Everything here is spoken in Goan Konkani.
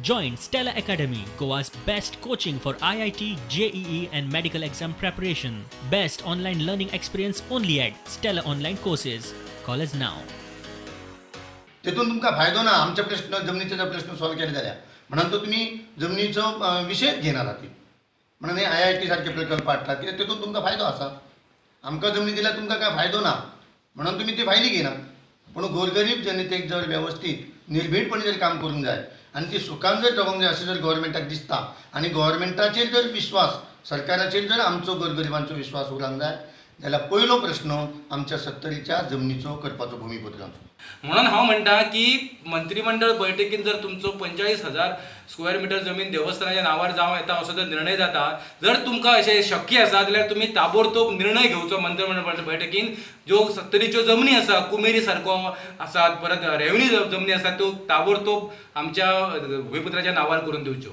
Join Stella Academy, Goa's best coaching for IIT, JEE, and medical exam preparation. Best online learning experience only at Stella Online Courses. Call us now. तेतून तुमकां फायदो ना. आमचे प्रश्न, जमनीचे जर प्रश्न सॉल्व केले जाल्यार म्हणून तो तुमी जमनीचो विशयच घेयना जाती. म्हणून हे आयआयटी सारके प्रकल्प हाडटात, कित्याक तेतून तुमकां फायदो आसा. आमकां जमनी दिल्यार तुमकां कांय फायदो ना, म्हणून तुमी ती फायली घेयना. पूण गोरगरीब जनतेक जर वेवस्थीत निर्भीडपणे जर काम करूंक जाय आनी ती सुखान जर जगोंक जाय अशें जर गव्हर्मेंटाक दिसता आनी गव्हर्मेंटाचेर जर विश्वास, सरकाराचेर जर आमचो गोरगरिबांचो विश्वास उरूंक जाय जाल्यार पयलो प्रश्न आमच्या सत्तरीच्या जमनीचो करपाचो, भुमीपुत्रांचो. म्हणून हांव म्हणटा की मंत्रीमंडळ बैठकीन जर तुमचो 45,000 स्क्वेअर मिटर जमीन देवस्थानाच्या नांवार जावं येता असो जर निर्णय जाता, जर तुमकां अशें शक्य आसा जाल्यार तुमी ताबडतोब निर्णय घेवचो मंत्रीमंडळ बैठकीन. ज्यो सत्तरीच्यो जमनी आसा, कुमेरी सारको आसात, परत रेव्हन्यू जमनी आसात, त्यो ताबडतोब आमच्या भुंयपुत्राच्या नांवार करून दिवच्यो.